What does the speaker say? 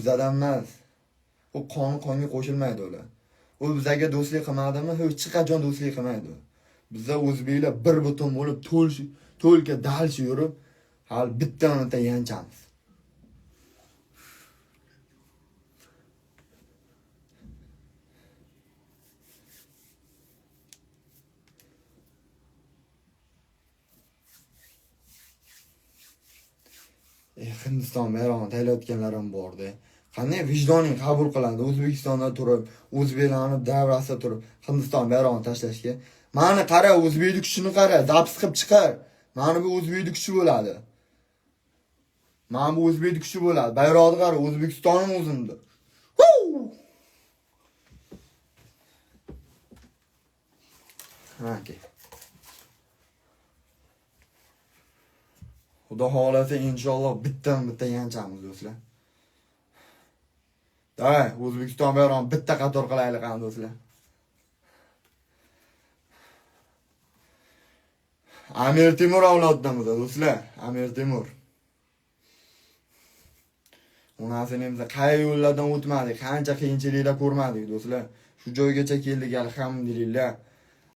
bizadan emas. U qoni qonga qo'shilmaydi ular. U bizaga do'stlik qilmadimi? Hech qachon do'stlik qilmaydi. Biza o'zbeklar bir butun bo'lib to'lka dalchi yurib, hali bitta-bitta yanchamiz. Hindiston bayrog'ini taylayotganlar ham bordi. Qanday vijdoning qabul qiladi O'zbekistonda turib, o'zbeklarni davrasida turib Hindiston bayrog'ini tashlashga? Mani qara, o'zbekni kuchini qara, zapis qilib chiqar. Mani bu o'zbekni kuchi bo'ladi. Mana bu o'zbekni kuchi bo'ladi. Bayroqni qara, O'zbekistonim o'zimdi. Ha, Xudo xohlasa inshaalloh bitta-bitta yanchamiz do'stlar. Davay, O'zbekiston bayrog'ini bitta qator qilaylik qani do'stlar. Amir Temur avlodidamiz do'stlar, Amir Temur. Onasini biz qay yo'llardan o'tmadik, qancha qiyinchiliklar ko'rmadik do'stlar. Shu joygacha keldik, alhamdulillah.